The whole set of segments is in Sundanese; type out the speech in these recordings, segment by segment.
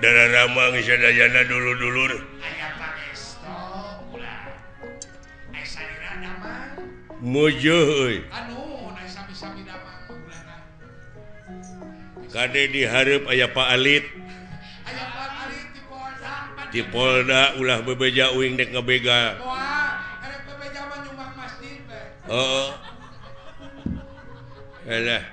Darah ramang sadayana dulur-dulur. Mujuh euy. Kade dihareup aya Pak Alit. Di Polda ulah bebeja uing dek ngebegal. Heeh. Alah.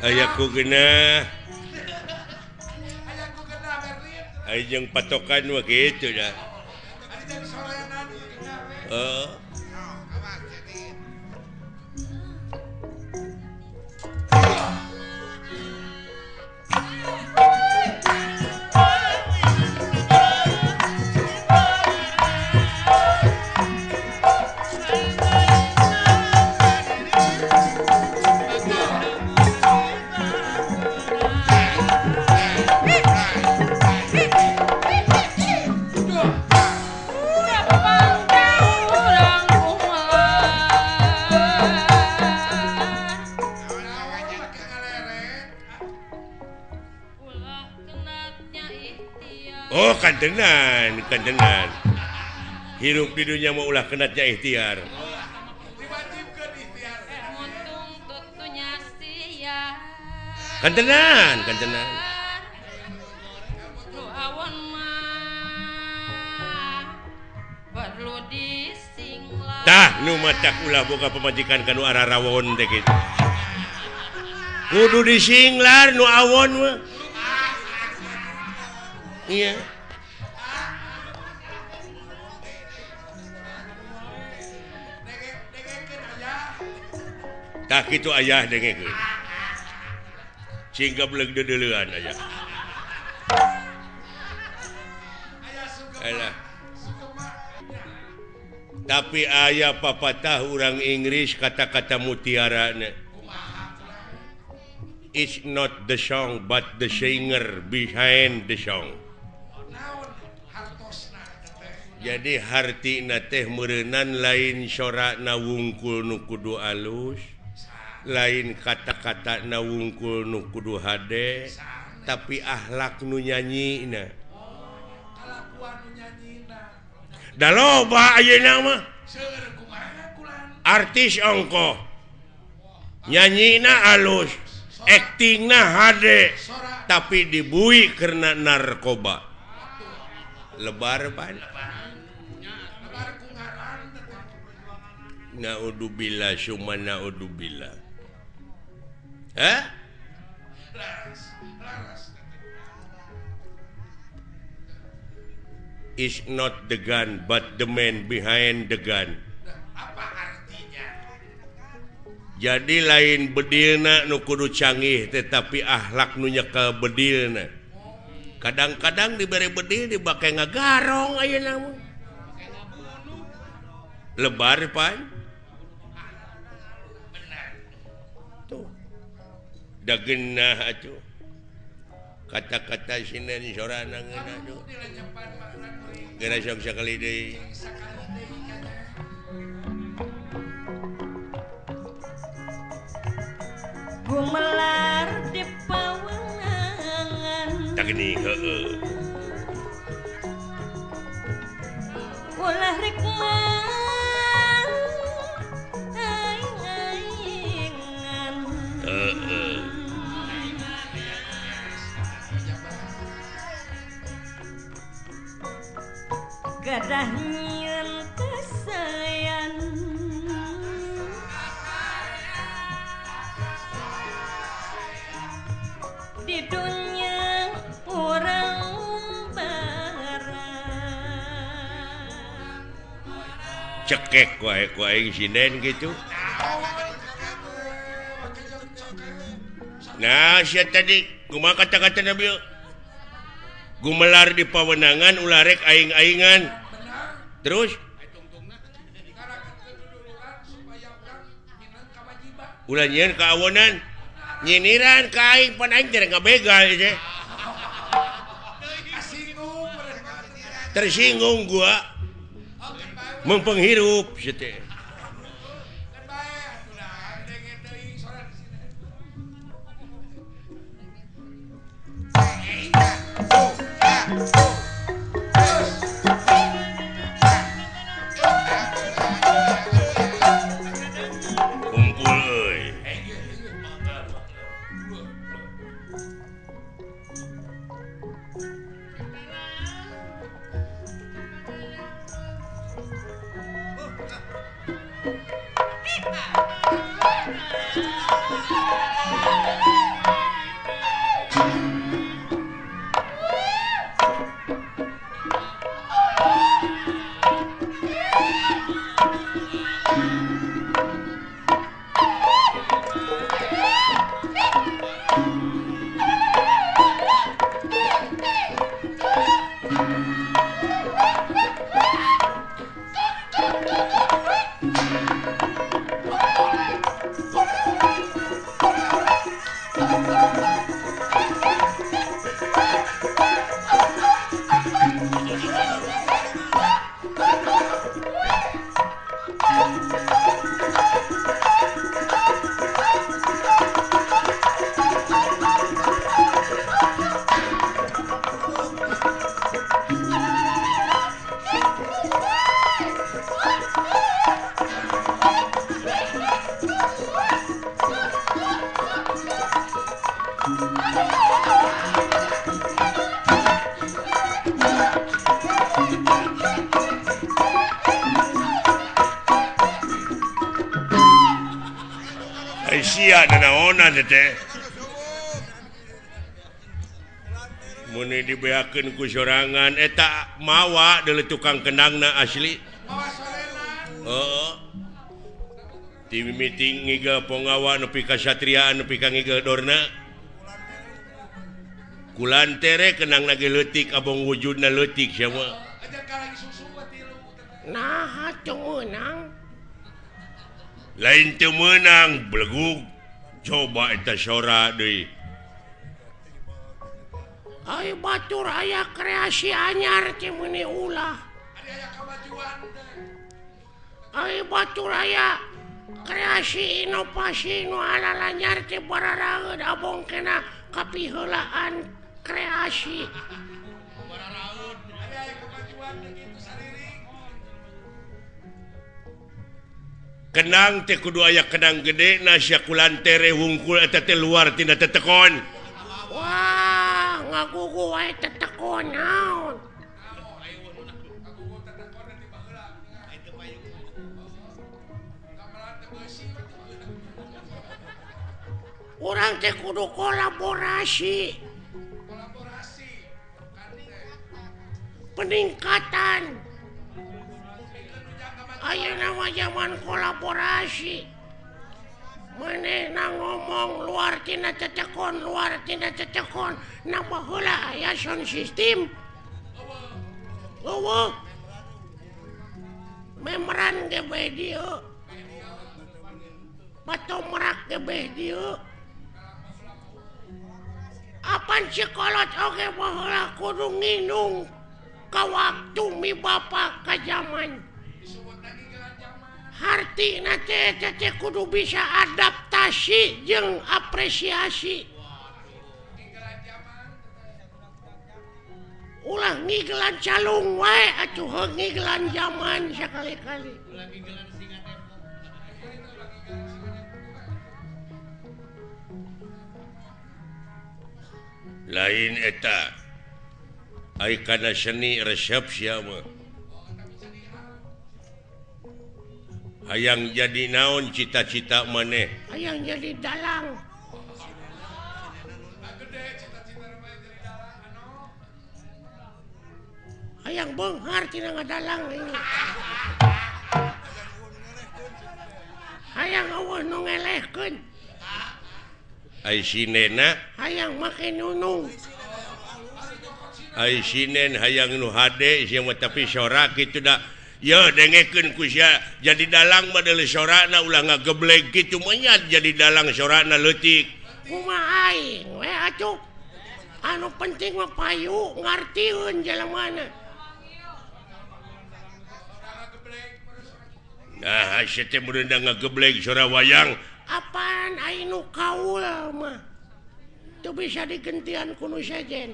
Ayaku genah. Ayo patokan mah kitu dah. Heeh. Oh kantenan, kantenan. Hirup di dunia mau ulah kenatnya ikhtiar. Kantenan, kantenan. Tah nu matak ulah boga pamajikan kanu ararawon teh kitu. Kudu disinglar nu awon mah. Iya. Tah kitu ayah dengekeun. Cing gableg deudeuleun ayah. Alah. Tapi ayah papatah urang Inggris kata-kata mutiarana. It's not the song but the singer behind the song. Jadi hartina teh meureunan lain sorana wungkul nu kudu alus, lain kata-kata na wungkul nu kudu hade, tapi akhlak nu nyanyina. Da loba ayeuna mah. Artis ongkoh. Nyanyina alus, aktingna hade, tapi dibui karena narkoba. Lebar pan. Naudzubillah summa naudzubillah. Hah? Is not the gun but the man behind the gun. Apa artinya? Jadi lain bedilna nu kudu canggih tetapi akhlak nu nyekel bedilna. Kadang-kadang dibere bedil dibake ngagarong ayeuna mah. Lebar pan. Tuh. Da geunah atuh. Kata-kata sinden sorana ngeunah tuh. Geura sok sakali deui. Gumelar di pawengan. Tah geuning heueuh. Ulah rek mang aing-aingan. Heeh. Gadah nyieun kasayan. Di dunia urang barang. Cekek wae ku aing sinden gitu. Nah, sia tadi kumaha kata-kata Nabi? Gumelar di pawenangan ulah rek aing-aingan. Terus ulah nyieun kaawonan, nyiniran ka aing pan aing teh ngabegal teh. Tersinggung gua. Mempenghirup sia teh. Kumpul euy. Muni dibeakeun ku sorangan eta mawa deuleu tukang kendangna asli. Heeh. Ti mimiti ngigel ponggawa nepi ka satriaan nepi ka ngigel dorna. Kulantere kendangna ge leutik abong wujudna leutik sia mah. Naha teu meunang? Lain teu meunang belegug. Coba eta sora deui. Ai batur aya kreasi anyar teh meuni ulah. Ai batur aya kreasi inovasi nu alalanyar teh bararaeud abong kena kapiheulaan kreasi. Kenang teh kudu aya kenang gede na sia kulantere wungkul eta teh luar tina tetekon. Wah, ngagugu wae tetekon naon. Urang teh kudu kolaborasi. Peningkatan. Ayeuna mah zaman kolaborasi. Manehna ngomong luar tina tetekon, luar tina tetekon, na baheula aya sound system. Eueuh. Memeran ge bae dieu. Batomrak ge bae dieu. Apan sikolot oge baheula kudu nginung ka waktu mi bapa ka zaman. Hartina teh teh kudu bisa adaptasi jeung apresiasi. Ulah ngigelan calung wae atuh heuh ngigelan zaman sakali-kali. Lain eta ai kana seni resep sia mah. Hayang jadi naon cita-cita maneh? Hayang jadi dalang. Hayang beunghar tina ngadalang ini. Hayang eueuh nu ngelehkeun. Ai sinena hayang make nunung. Ai sinen hayang nu hade sia mah tapi sora kitu da. Ye dengekeun ku sia jadi dalang mah deuleu sorana ulah ngageblek kitu menyat jadi dalang sorana leutik. Kumaha aing we atuh. Anu penting mah payu ngartieun jelemana. Nah, sia teh meureun ngageblek sora wayang. Apaan aing nu kaul mah. Teu bisa digentian ku nu sejen.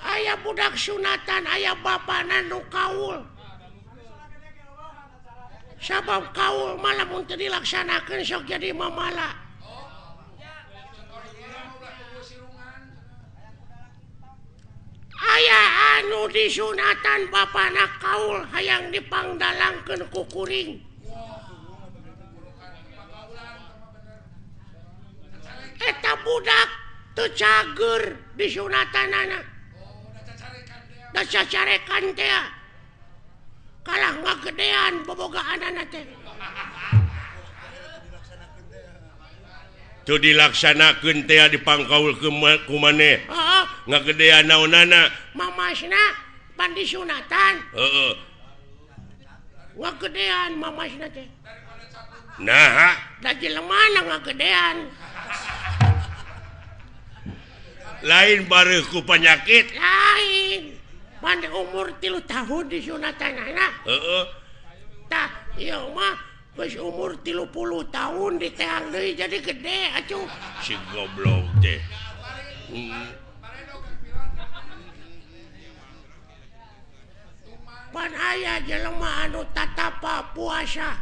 Aya budak sunatan, aya bapana nu kaul. Sabab kaul mah lamun teu dilaksanakeun sok jadi mamala. Aya anu disunatan bapana kaul hayang dipangdalangkeun ku kuring. Eta budak teu cager disunatanana. Da cacarekan teh kalah ngagedean bobogaanana teh. Teu dilaksanakeun teh dipangkaul ku maneh. Heeh, ngagedean naonana? Mamasna pan disunatan. Heeh. Ngagedean mamasna teh. Naha? Da jelemana ngagedean. Lain bareuh ku panyakit. Lain. Pan umur 3 tahun disunatanana. Heeh. Tah, ieu mah geus umur 30 tahun diteang deui jadi gede atuh. Si goblok teh. Pan aya jelema anu tatapa puasa.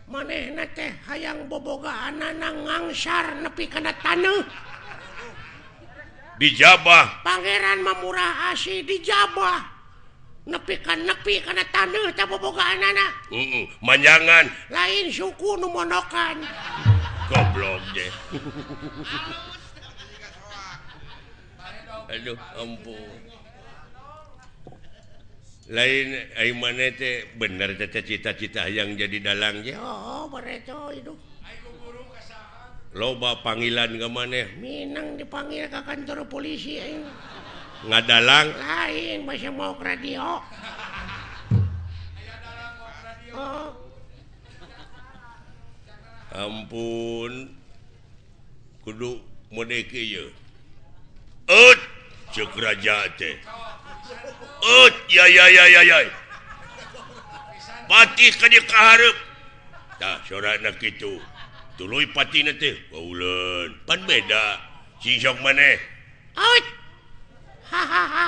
Manehna teh hayang bobogaanana ngangsar nepi kana taneuh. Dijabah. Pangeran mah murah asih dijabah. Nepi ka nepi kana taneuh teh bobogaanana. Heeh, manjangan. Lain suku nu monokan. Goblok teh. Aduh, ampun. Lain ai maneh teh bener teh cita-cita hayang jadi dalang ge. Oh, bareto hidup. Loba panggilan ka maneh. Minang dipanggil ka kantor polisi aing. Ngadalang? Lain basa mau ke radio. Oh. Ampun. Kudu mode kieu. Eut ceuk raja teh. Eut ya ya ya ya ya. Patih ka dieu ka hareup. Tah sorana kitu. Tuluy patina teh bauleun. Pan beda. Sing sok maneh. Eut. Ha ha ha.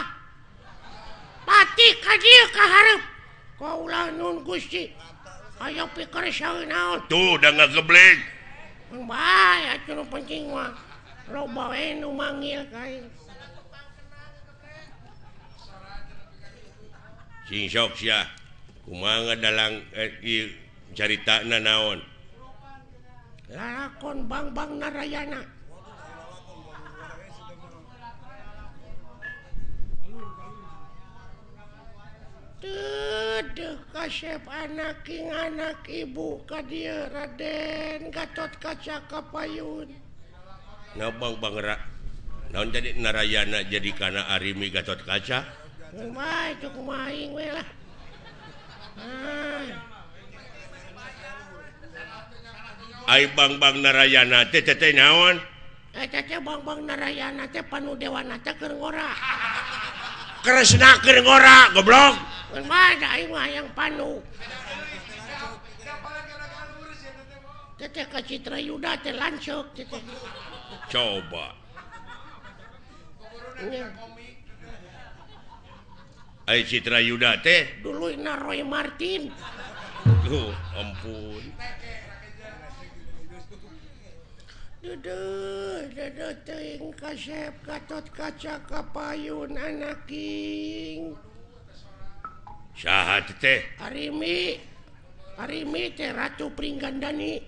Patih ka dieu ka hareup. Kaula nun Gusti. Ayo pikir saeun naon. Tuh da ngageblek. Mun bae atuh nu penting mah. Loba we nu manggil ka aing. Sing sok sia. Kumaha dalang ieu caritana naon? Lalakon Bangbang Narayana. Teuh kasep anak king anak ibu ka dieu Raden Gatot Kaca Kapayun. Ngabang Bang naon jadi Narayana jadi kana Arimi Gatot Kaca? Kumaha itu kumaha aing we lah. Ah. Ai Bangbang Narayana teh teh naon? Eta teh Bangbang Narayana teh panu dewana teh keur ngora. Kresna keur ngora goblok. Kumaha da aing mah hayang panu. Teh ka Citra Yuda teh lanceuk teh. Coba. Ai Citra Yuda teh duluyna Roy Martin. Duh, ampun. Duduh, duduh teuing kasep Gatot Kaca Kapayun anaking. Saha teh? Arimi. Arimi teh Ratu Pringgandani.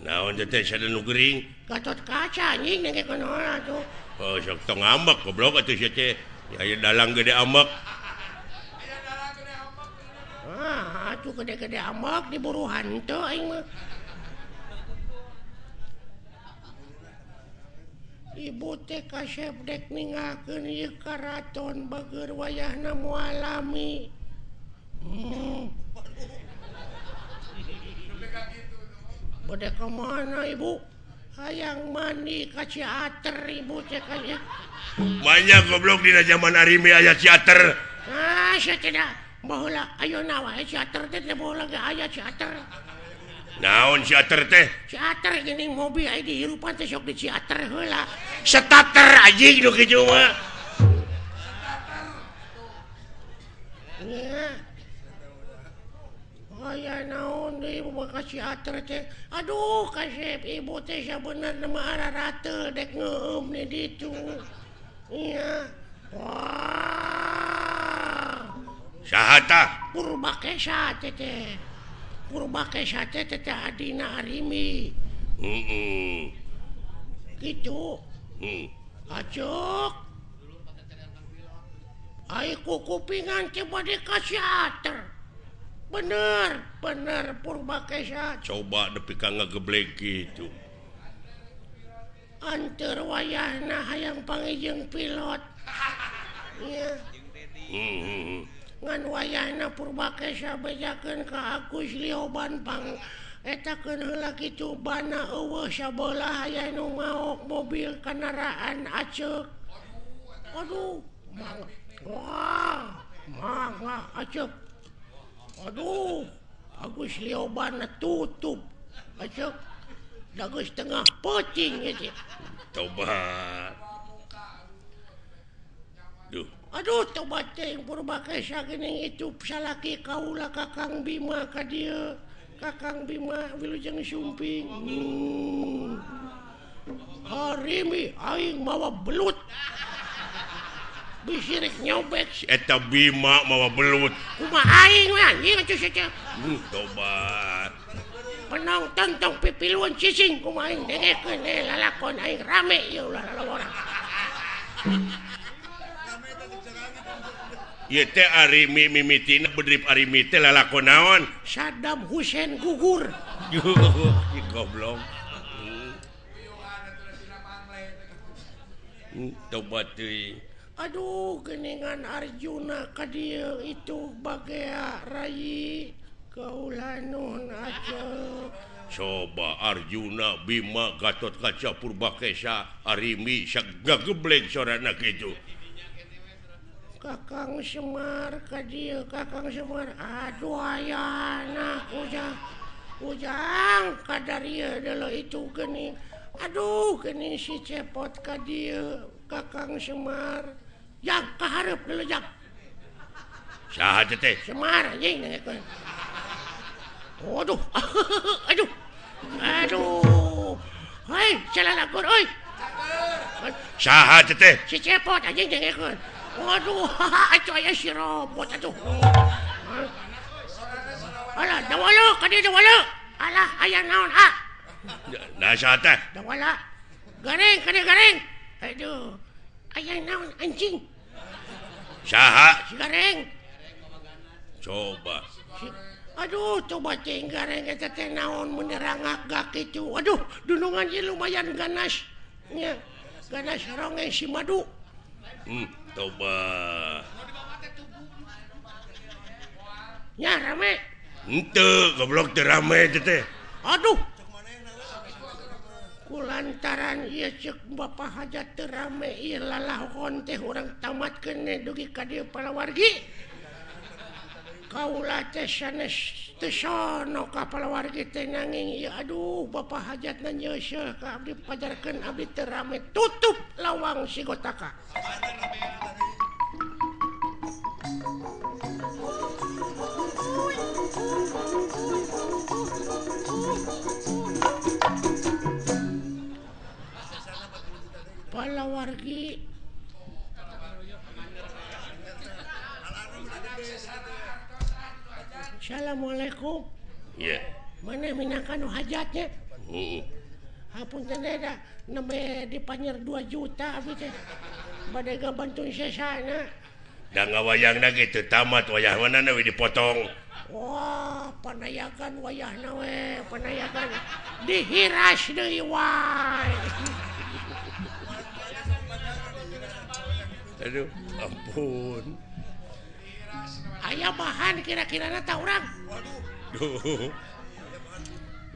Naon Naon teh sada nu gering? Gatot Kaca anjing dengekeun heula tuh. Oh, sok tong ambek goblok atuh sia teh. Aya dalang gede ambek. Aya dalang gede ambek. Ah, atuh gede-gede ambek diburu hantu aing mah. Ibu teh kasep dek ninggalkeun ieu karaton bageur wayahna moal lami. Bade ka mana ibu? Hayang mandi ka Ciater ibu teh kaya. Banyak goblok dina zaman Arimi aya Ciater. Ah, sia tidak. Baheula ayeuna wae Ciater teh teh baheula ge aya Ciater. Naon Ciater teh? Ciater geuning mobil aya dihirupan teh sok di Ciater heula. Starter anjing nu kitu mah. Nya. Aya naon deui ibu ka Ciater teh. Aduh kasep ibu teh sabenerna mah ararateul dek ngeueum di ditu. Nya. Wah. Saha tah? Purbakesa teh teh. Purbakesa teh teh adina Arimi. Heeh. Kitu. Heeh. Acuk. Ai kukupingan teh bade ka Ciater. Bener, bener Purbakesa. Coba nepi ka ngageblek kitu. Anteur wayahna hayang panggih pilot. Nya. Heeh. Ngan wayahna Purbakesa bejakeun ka Agus Lioban pang etakeun heula kitu bana eueuh sabelah aya nu maok mobil kendaraan aceuk. Aduh, mangga. Wah, mangga aceuk. Aduh, Agus Lioban tutup. Aceuk. Da geus tengah peuting ieu teh. Tobat. Duh. Aduh, tobat teh Purbakesa geuning itu salaki kaula Kakang Bima ka dieu. Kakang Bima wilujeng sumping. Harimi aing mawa belut. Bisi rek nyobek si eta Bima mawa belut. Kumaha aing we anjing atuh sia teh. Tobat. Penonton tong pipiluan cicing kumaha aing dengekeun lalakon aing rame ieu ulah lalawara. Ieu teh Arimi mimitina bedrip Arimi teh lalakon naon? Saddam Hussein gugur. Goblok. Tobat teuing. Aduh, geningan Arjuna ka dieu itu bagea rayi kaula nuhun aceuk. Coba Arjuna, Bima, Gatot Kaca, Purbakesa, Arimi sagageblek sorana kitu. Kakang Semar ka dieu, Kakang Semar. Aduh ayana ujang. Ujang kadarieu deuleu itu geuning. Aduh geuning si Cepot ka dieu, Kakang Semar. Jang kahareup deuleu jang. Saha teh? Semar anjing dengekeun. Aduh. Aduh. Aduh. Hei, salalakon euy. Saha teh? Si Cepot anjing dengekeun. Waduh, atuh aya si robot atuh. Alah, dawala ka dieu dawala. Alah, aya naon ah? Nah, saha teh? Dawala. Gareng ka dieu gareng. Aduh. Aya naon anjing? Saha? Si gareng. Coba. Aduh, coba cing gareng eta teh naon menerangak gak kitu. Aduh, dunungan ieu lumayan ganas. Nya, ganas ronge si madu. Coba. Nya rame. Henteu, goblok teu rame teh teh. Aduh. Kulantaran ieu ceuk Bapak Hajat teu rame ieu lalahon teh urang tamatkeun dugi ka dieu palawargi. Kaula teh sanes teu sono ka palawargi teh nanging ieu aduh Bapak Hajatna nyeuseuh ka abdi pajarkeun abdi teu rame tutup lawang sigotaka. Palawargi Assalamualaikum. Iya. Mana minangka nu hajatnya? Heeh. Hapunten da nembe dipanyer 2 juta abdi teh. Bade gabantu sesana. Da ngawayangna ge teu tamat wayah mana we dipotong. Wah, panayakan wayahna we, panayakan dihiras deui wae. Aduh, ampun. Aya bahan kira-kirana ta urang. Waduh.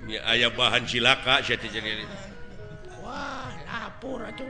Nya aya bahan cilaka sia teh jadi. Wah, lapor atuh.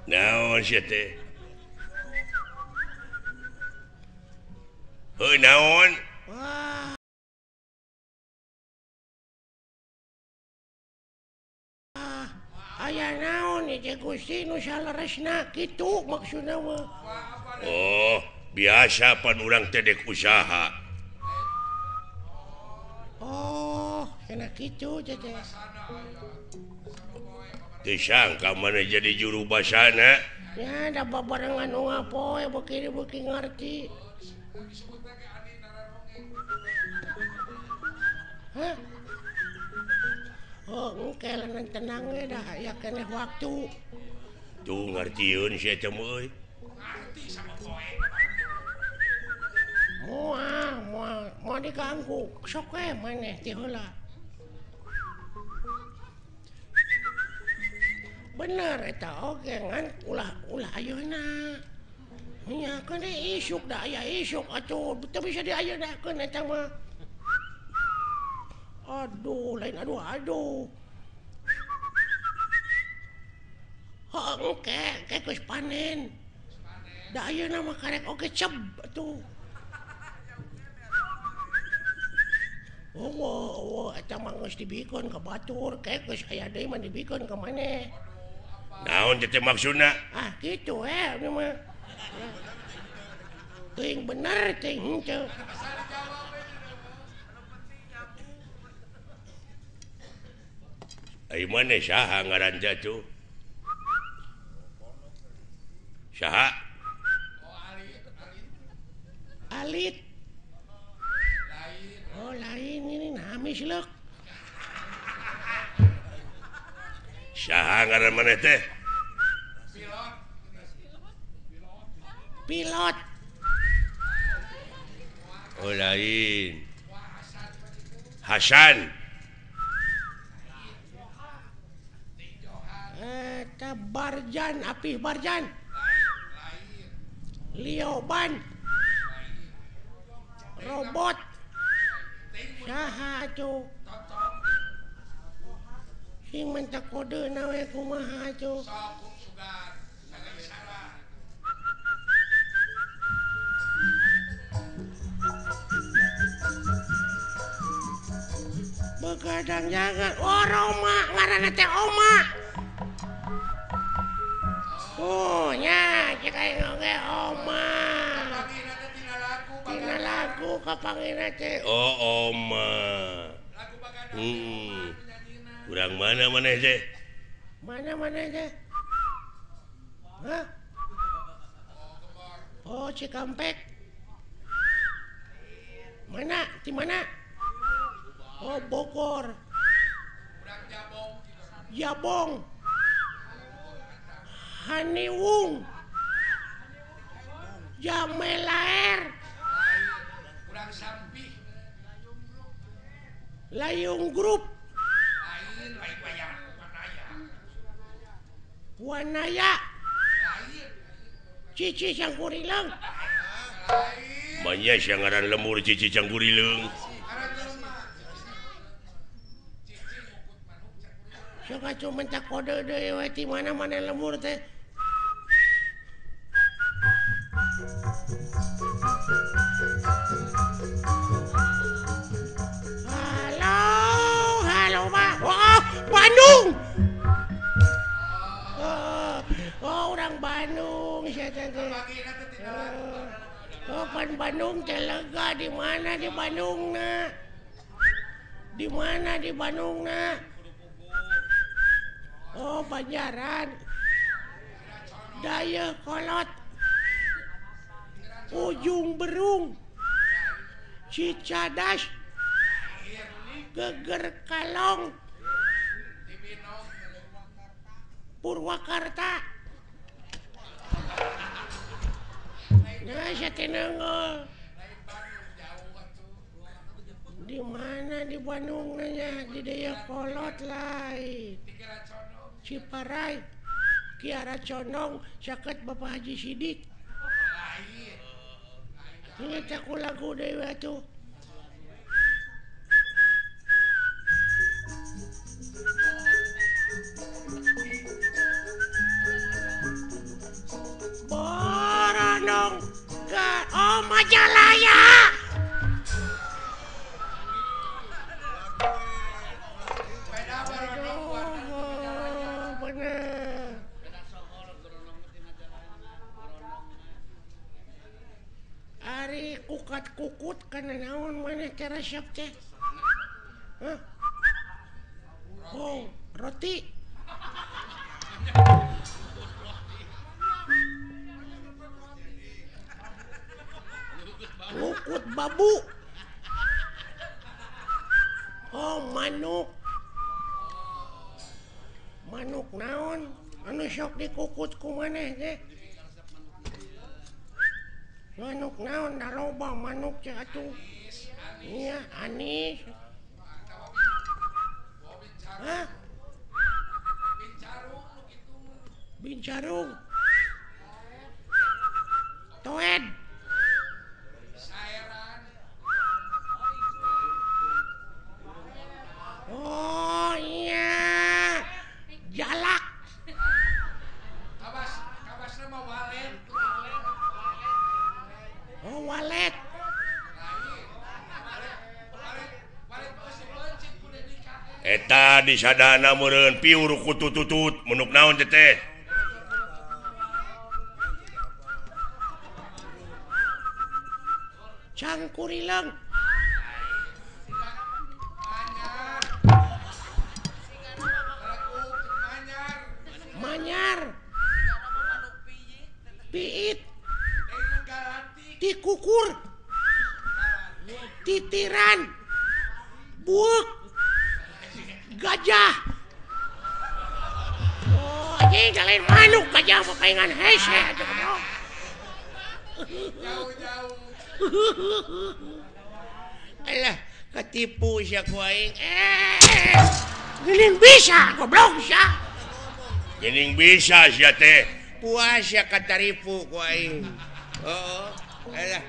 Naon sia teh? Heuh naon? Wah. Aya naon ieu Gusti nu saleresna kitu maksudna mah. Oh, biasa pan urang teh dek usaha. Oh, cenah kitu teh. Teu sangka mana jadi juru basana. Ya, da babarengan nu ngapoe beuki-beuki ngarti. Hah? Oh, engke leungeun tenang we dah aya keneh waktu. Tuh ngartieun sia teh euy. Ngarti sama poe. Moal, moal, moal diganggu. Sok we maneh ti heula. Bener eta oge ngan ulah ayeuna. Nya keun isuk da aya isuk atuh teu bisa diayeunakeun eta mah. Aduh, lain aduh aduh. Heuh engke engke geus panen. Da ayeuna mah karek oge ceb atuh. Oh, eta mah geus dibikeun ka batur, ke geus aya deui mah dibikeun ka maneh. Naon teh maksudna? Ah, kitu we ieu mah. Teuing bener teuing henteu. Ai maneh saha ngaran teh atuh? Saha? Alit. Oh, lain ini nami sileuk. Saha ngaran maneh teh? Pilot. Pilot. Oh, lain. Hasan. Eta Barjan, Apih Barjan. Lioban. Robot. Saha atuh? Sing minta kode nawe kumaha atuh? Begadang jangan. Oh, Roma ngaranna teh Oma. Oh, nya cek aing oge Oma. Tina lagu kapangina teh. Oh, Oma. Urang mana maneh teh? Mana maneh teh? Hah? Oh, Cikampek. Mana? Di mana? Oh, Bogor. Jabong. Haniwung. Jamelaer. Layung Group. Wanaya. Cici Cangkurileung. Manya sia ngaran lemur Cici Cangkurileung. Sok atuh minta kode deui we ti mana-mana lembur teh. Halo, halo Pak. Oh, Bandung. Oh, orang Bandung saya teh. Oh, pan Bandung teh lega di mana di Bandung na? Di mana di Bandung na? Oh, Banjaran. Dayakolot. Ujung Berung. Cicadas. Geger Kalong. Purwakarta. Nah, saya tenang. Di mana di Bandung nanya di Dayakolot lain. Ciparai, Kiara Condong, caket Bapak Haji Sidik. Ini aku lagu dewa tuh. Boronong ke oh Majalaya. Aduh, bener. Ari kukat-kukut kana naon maneh teh resep teh? Hah? Oh, roti. Lukut babu. Oh, manuk. Manuk naon? Anu sok dikukut ku maneh teh? Manuk naon da loba manuk teh atuh. Iya, anis. Hah? Bincarung. Toed. Oh iya. Jalak. Kabas, kabasna mah walet. Oh, walet. Eta disadana meureun piur kutututut menuk naon teh teh. Cangkurileung. Manyar. Piit. Tikukur. Titiran. Buuk. Gajah. Oh, anjing lain manuk gajah mah paingan hese atuh goblok. Jauh-jauh. Alah, ketipu sia ku aing. Geuning bisa goblok sia. Geuning bisa sia teh. Puas sia kataripu ku aing. Heeh. Alah.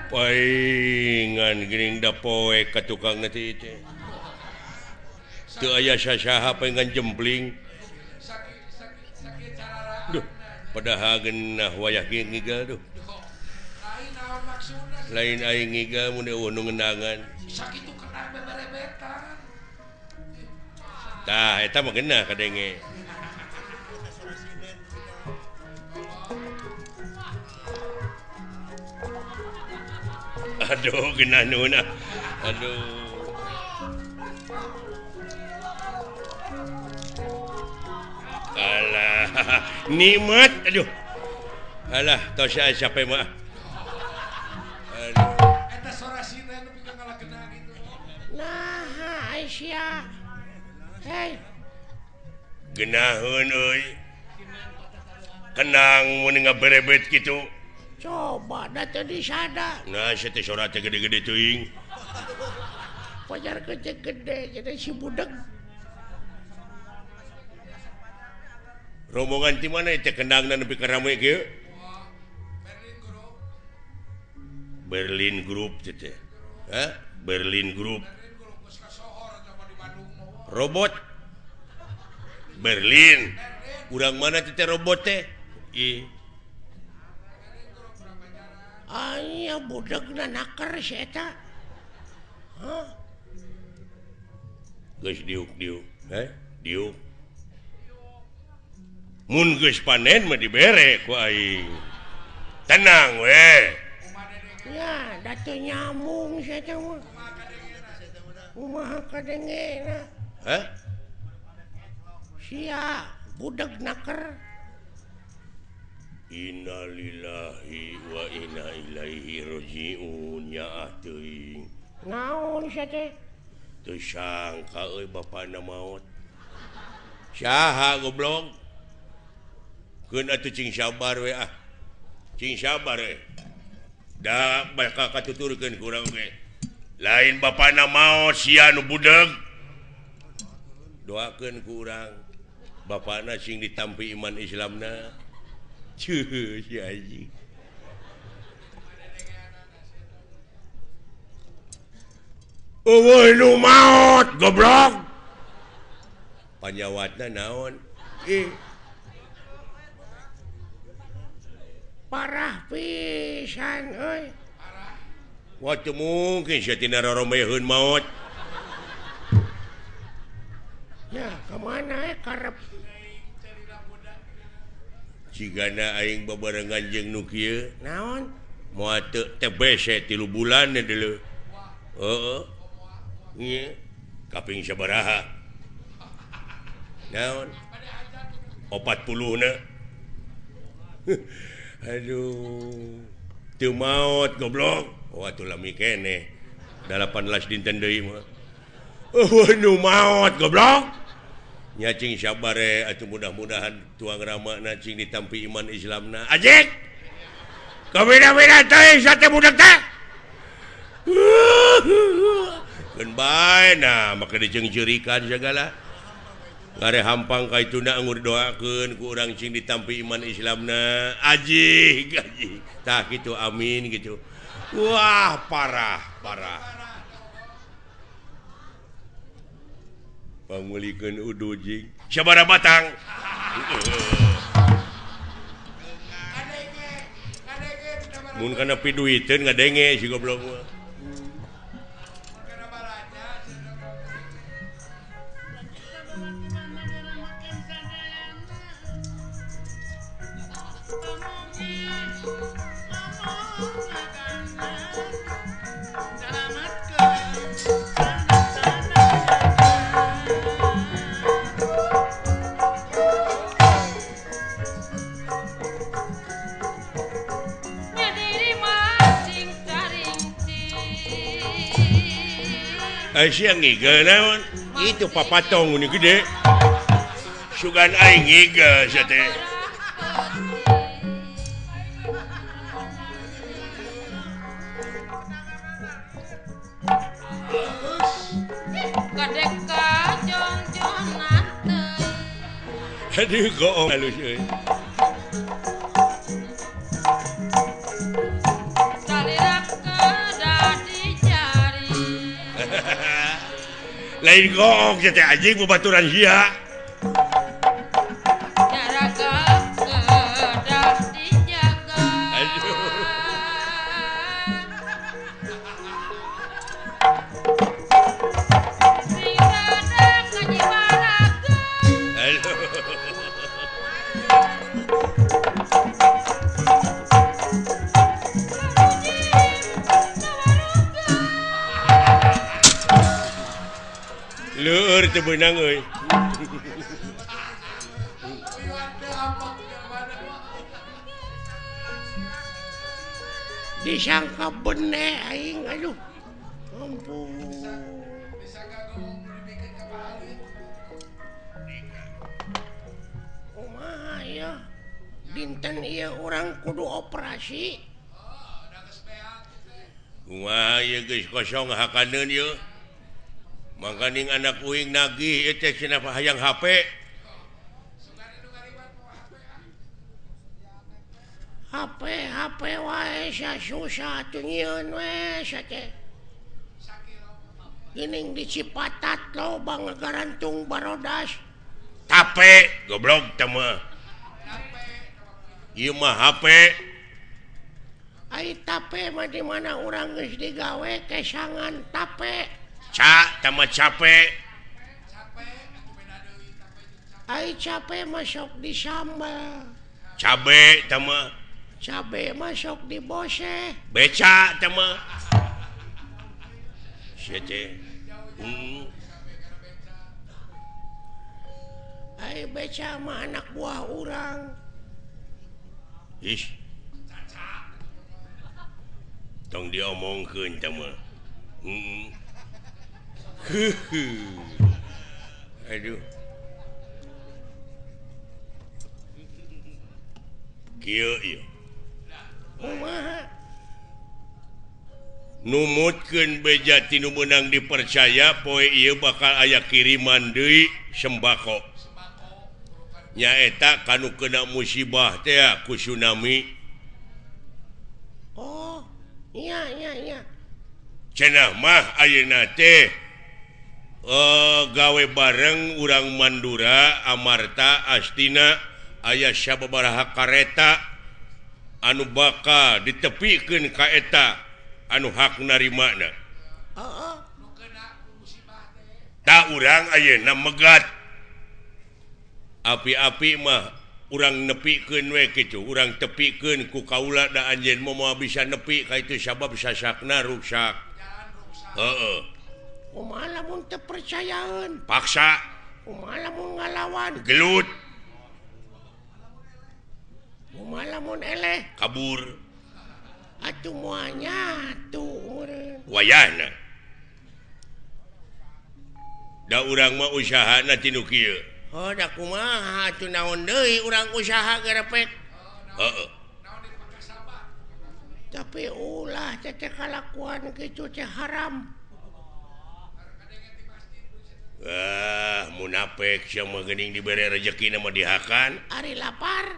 Paingan geuning da poe ka tukang teh teh. Teu aya sasaha paingan jempling. Duh, padahal geunah wayah ge ngigal duh. Lain aing ngigal mun eueuh nu ngendangan. Sakitu kenang beberebetan. Tah eta mah geunah kadenge. Aduh, genah nuhun ah. Aduh. Nikmat aduh. Alah tos siapa mah. Aduh. Eta sora sina nu pikeun ngalakena gitu. Nah, Aisyah. Hei. Geunaheun euy. Kenang mun ngaberebet kitu. Coba da teu disada. Nah, sia teh sora teh gede-gede teuing. Pajar gede-gede jadi si budeg. Rombongan ti mana teh kendangna nepi ka rame kieu? Berlin Group. Berlin Group teh. Hah? Berlin Group. Robot Berlin. Urang mana teh robot teh? Ih. Aya budegna naker si eta. Hah? Geus diuk-diuk, heh? Diuk. Mun geus panen mah dibere ku aing. Tenang we. Ya, da teu nyambung si eta mah. Kumaha kadengena? Hah? Sia budeg naker. Innalillahi wa inna ilaihi rajiun ya teuing. Naon sia teh? Teu sangka euy bapana maot. Saha goblok? Keun atuh cing sabar we ah. Cing sabar we. Da bakal katuturkeun ku urang ge. Lain bapana maot sia nu budeg. Doakeun ku urang bapana sing ditampi iman Islamna. Cuh, si anjing. Eueuh nu maot goblok. Panyawatna naon? Ih. Parah pisan euy. Wah teu mungkin sia tina roromeheun maot. Ya, ka mana karep? Cigana aing babarengan jeung nu kieu. Naon? Moal teu TBC 3 bulan deuleu. Heeh. Nya kaping sabaraha? Naon? 40 na. Aduh. Teu maot goblok. Oh atuh lami keneh. 18 dinten deui mah. Eueuh nu maot goblok. Nya cing sabare atuh mudah-mudahan tuang ramana cing ditampi iman Islamna. Ajik. Kabeda-beda teh sate budak teh. Keun bae nah make diceungceurikan sagala. Ngare hampang ka ituna anggur doakeun ku urang cing ditampi iman Islamna. Ajik, ajik. Tah kitu amin gitu. Wah, parah, parah. Pangulikeun udu jing sabaraha batang. Mun kana piduiteun ngadenge si goblok mah. Aisyah ngigel naon? Itu papatong ini gede. Sugan aing ngigel sia teh. Aduh goong halus euy. Lain goong sia teh anjing babaturan sia. Leur teu beunang euy. Disangka bene aing aduh. Ampun. Kumaha ya? Dinten ieu urang kudu operasi. Kumaha ieu geus kosong hakaneun ieu. Mangkaning anak uing nagih ieu teh cenah hayang HP. HP HP wae susah atuh nyieun we sia teh. Geuning di Cipatat loba ngagarantung barodas. Tape goblok teh mah. Ieu mah HP. Ai tape mah di mana urang geus digawe kesangan tape. Ca tama capek. Ai cape masuk di sambal. Cabe tama. Cabe masuk di bose. Beca tama. Sia teh. Ai beca mah anak buah urang. Ih. Tong diomongkeun tama. Aduh. Kieu ieu. Kumaha? Numutkeun beja ti nu meunang dipercaya poe ieu bakal aya kiriman deui sembako. Nyaeta kanu kena musibah teh ku tsunami. Oh, iya iya iya. Cenah mah ayeuna teh gawe bareng urang Mandura Amarta Astina aya sababaraha kareta anu bakal ditepikeun ka eta anu hak narimana. Heeh. Ta urang ayeuna megat. Api-api mah urang nepikeun we kitu, urang tepikeun ku kaula da anjeun moal bisa nepi ka itu sabab sasakna ruksak. Heeh. Kumaha lamun teu percayaeun? Paksa. Kumaha lamun ngalawan? Gelut. Kumaha lamun eleh? Kabur. Atuh moal nyatu meureun. Wayahna. Da urang mah usahana ti nu kieu. Heuh da kumaha atuh naon deui urang usaha gerepek. Heeh. Tapi ulah teh kalakuan kitu teh haram. Ah, munafik sia mah geuning dibere rejeki mah dihakan. Ari lapar.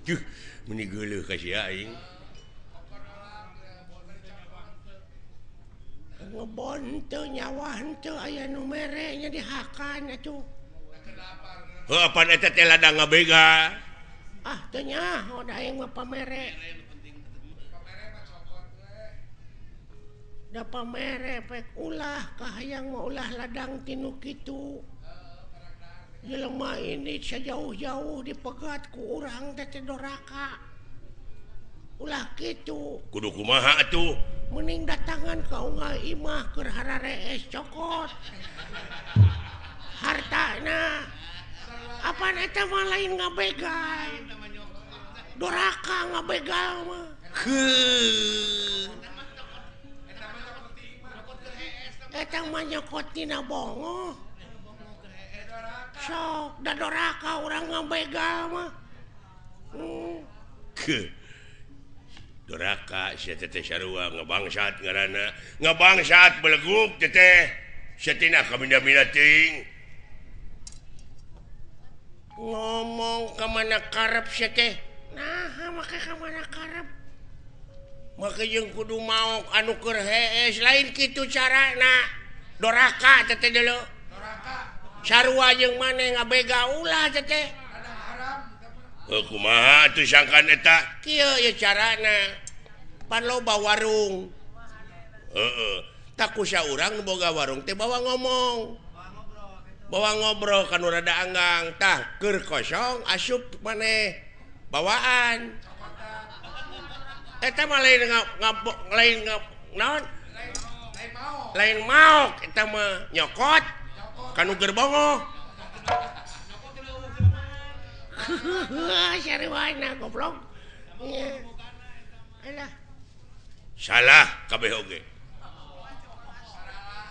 Duh, meuni geuleuh ka sia aing. Ngebon teu nyawa henteu aya nu mere nya dihakan atuh. Heuh apan eta teh ladang ngabega. Ah, teu nyaho da aing mah pamere. Da pamere pek ulah kahayang mah ulah ladang tinu kitu. Jelema ini sejauh-jauh dipegat ku urang teh doraka. Ulah kitu. Kudu kumaha atuh? Mending datangan ka unggal imah keur hararees cokot. Hartana. Apaan eta mah lain ngabegal. Doraka ngabegal mah. Heuh. Eta mah nyokot tina bongoh. Sok da doraka urang ngabegal mah. Doraka sia teh sarua ngabangsat ngaranna. Ngabangsat beleguk teh. Sia tina kaminda-minda teuing. Ngomong ka mana karep sia teh. Naha make ka mana karep? Make jeung kudu maok anu keur hees lain kitu carana. Doraka teh deuleu. Doraka. Sarua jeung maneh ngabega ulah teh. Heuh kumaha atuh sangkan eta? Kieu ieu carana. Pan loba warung. Heeh. Tak kusa urang nu boga warung teh bawa ngomong. Bawa ngobrol ka nu rada anggang. Tah keur kosong asup maneh bawaan. Eta mah lain lain naon? Lain maok eta mah nyokot ka nu gerbongoh. Sarwana goblok. Nya. Alah. Salah kabeh oge.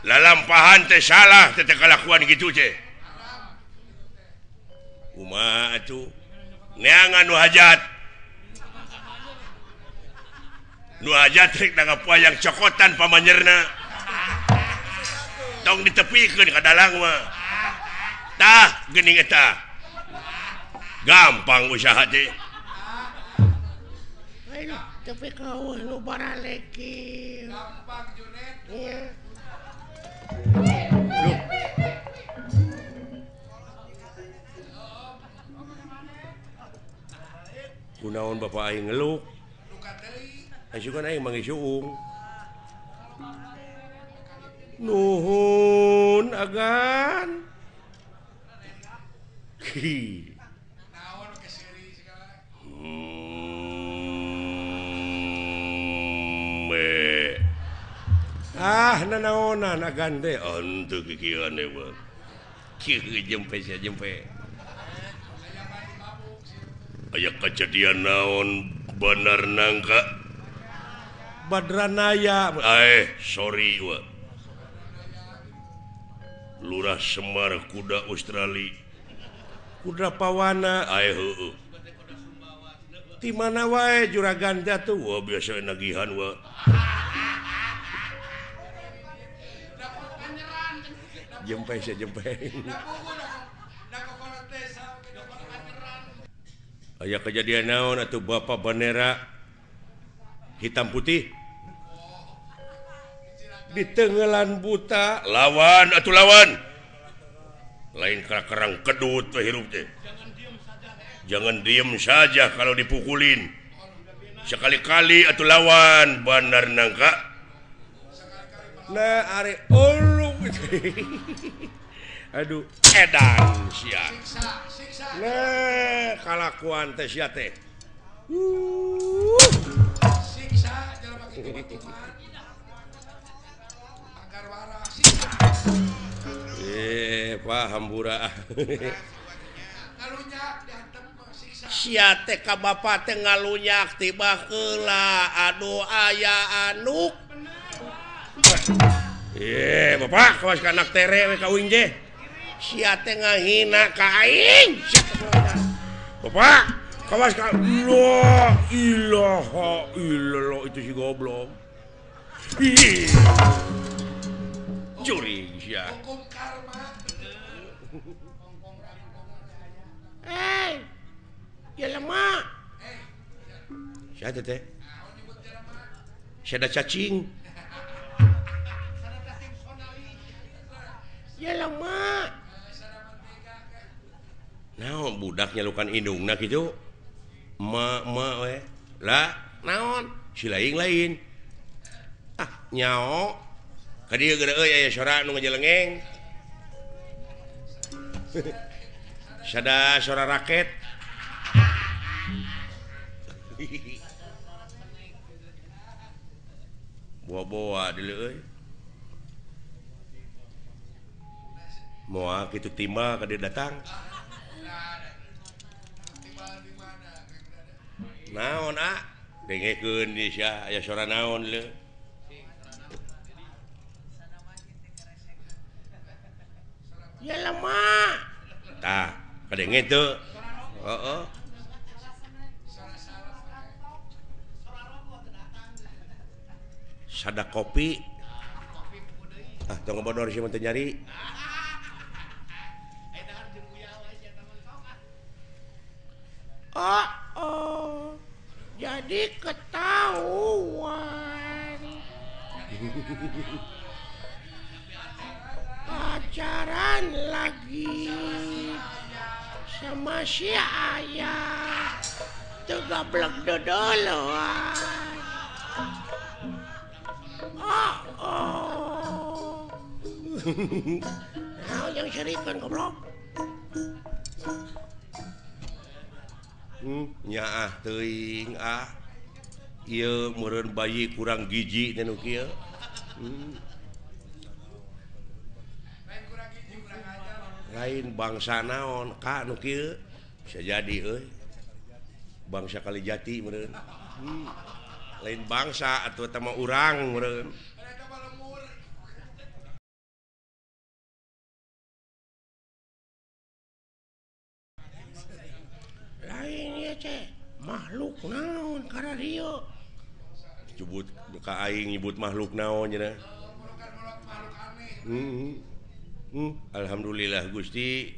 Lalampahan teh salah teh kalakuan kitu teh. Kumaha atuh? Neangan nu hajat. Nu hajat rek nanggap wayang cokotan pamanyerna. Tong ditepikeun ka dalang mah. Tah geuning eta. Gampang usaha teh. Tapi kau nu baraleki. Gampang Junet. Iya. Loh. Kunaon bapak aing ngeluk? Asukan aing manggih suung. Nuhun agan. Hi. Ah nanaonan agan teh henteu kikieuan we. Kieu jempe sia jempe. Aya kejadian naon bener nangka Badranaya. Sorry wa. Lurah Semar kuda Australia. Kuda Pawana heueuh. Ti mana wae juragan teh atuh? Wah biasa nagihan wa. Jempe sia jempe. Aya kejadian naon atuh bapak bendera hitam putih di tenggelan buta lawan atuh lawan lain kerang kedut we hirup teh. Jangan diem saja kalau dipukulin. Sekali-kali atuh lawan bandar nangka. Nah are ulung. Aduh edan sia. Nah kalakuan teh sia teh. Siksa jelema kitu mah. Agar waras siksa. Pak hambura. Ngalunyak dihantem siksa. Sia teh ka bapa teh ngalunyak tiba heula aduh aya anuk. Bapak kawas ka anak tere we ka uing teh. Sia teh ngahina ka aing. Bapak kawas ka la ilaha illallah itu si goblok. Ih. Juring sia. Hukum karma. Jelema. Sia teh teh. Sia da cacing. Jelema. Naon budak nyalukan indungna kitu? Ma ma we. Lah, naon? Si lain-lain. Ah, nyao. Ka dieu geura euy aya sora nu ngajelengeng. Sada sora raket. Boa-boa deuleu euy. Moal kitu timbal ka dieu datang. Naon ah? Dengekeun di sia aya sora naon leu. Jelema. Tah, kadenge teu. Heeh. Sada kopi. Ah, tong ngebodor sia mah teu nyari. Oh, oh. Jadi ketahuan. Pacaran lagi sama si ayah. Tuh gablek dodoloan. Oh, oh. Nah, yang serikan goblok. Nyaah teuing ah. Ieu meureun bayi kurang gizi teh nu kieu. Lain bangsa naon ka nu kieu bisa jadi euy. Bangsa Kalijati meureun. Lain bangsa atuh eta mah urang meureun. Lain ieu teh makhluk naon kararieu? Nyebut ka aing nyebut makhluk naon cenah. Alhamdulillah Gusti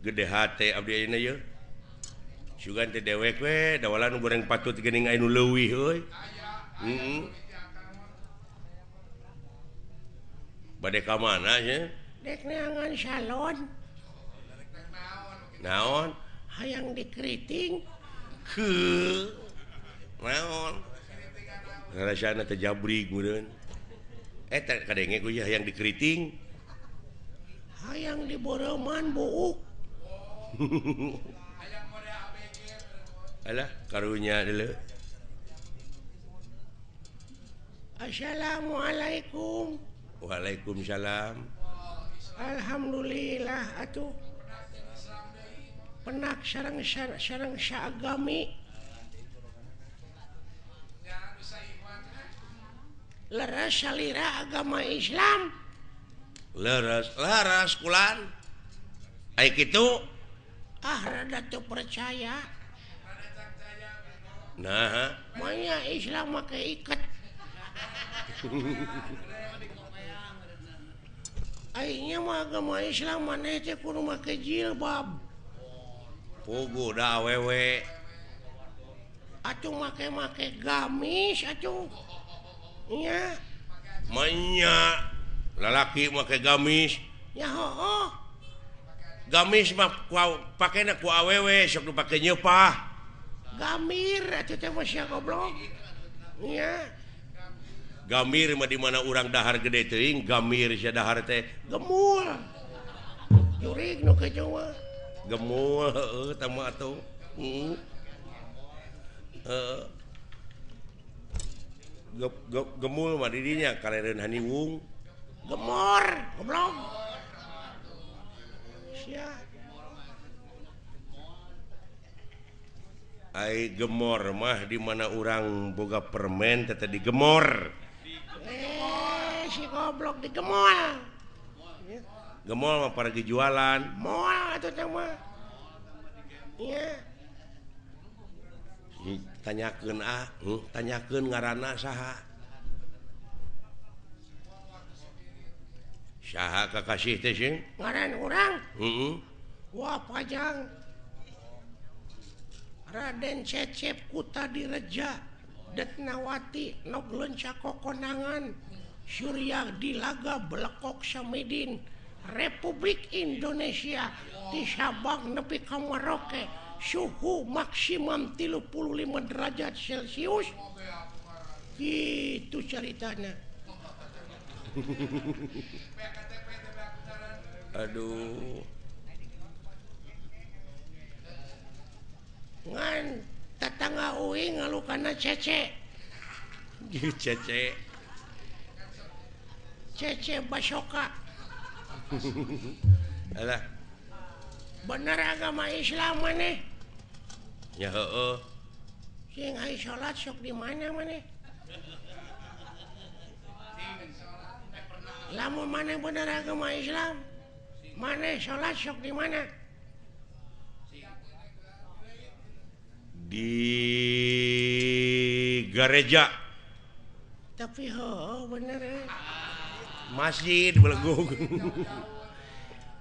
gede hate abdi ayeuna yeuh. Sugan teh dewek we dawalan nu goreng patut geuning aya nu leuwih euy. Bade ka mana nya? Dek neangan salon. Naon? Hayang dikeriting. Heuh. Naon? Rasana teh jabrig meureun. Eta kadenge ku hayang dikeriting. Hayang diboreuman buuk. Alah karunya deuleu. Assalamualaikum. Waalaikumsalam. Alhamdulillah atuh. Penak sareng sareng saagami. Leres salira agama Islam. Leres, leres kulan. Ai kitu ah rada teu percaya. Nah, manya Islam make iket. Aingnya mah agama Islam maneh teh kudu make jilbab. Puguh da awewe. Atuh make-make gamis atuh. Nya. Manya lalaki make gamis. Nya hooh. Gamis mah pakena ku awewe sok dipake nyeupah. Gamir atuh teh mah sia goblok. Nya. Gamir mah di mana urang dahar gede teuing, gamir sia dahar teh gemul. Jurig nu kitu mah. Gemul heueuh tah mah atuh. Heeh. Heeh. Gemul mah di dinya kalereun haniwung. Gemor, goblok. Sia. Ai gemor mah di mana urang boga permen teh teh digemor. Si goblok digemol. Gemol mah paragi jualan. Moal atuh teh mah. Nya. Tanyakeun ah, tanyakeun ngaranna saha. Saha kakasih teh sing? Ngaran urang? Heeh. Wah pajang. Raden Cecep Kutadireja Detnawati nog leunca kokonangan Surya Dilaga Belekok Samidin Republik Indonesia di Sabang nepi ka Merauke suhu maksimum 35 derajat Celcius. Gitu ceritanya. Aduh. Ngan tetangga uing ngalukana cece. Cece. Cece Basoka. Alah. Bener agama Islam maneh? Ya heueuh. Sing ai salat sok di mana maneh? Lamun maneh bener agama Islam, maneh salat sok di mana? Di gereja. Tapi heueuh bener eh. Masjid belegung.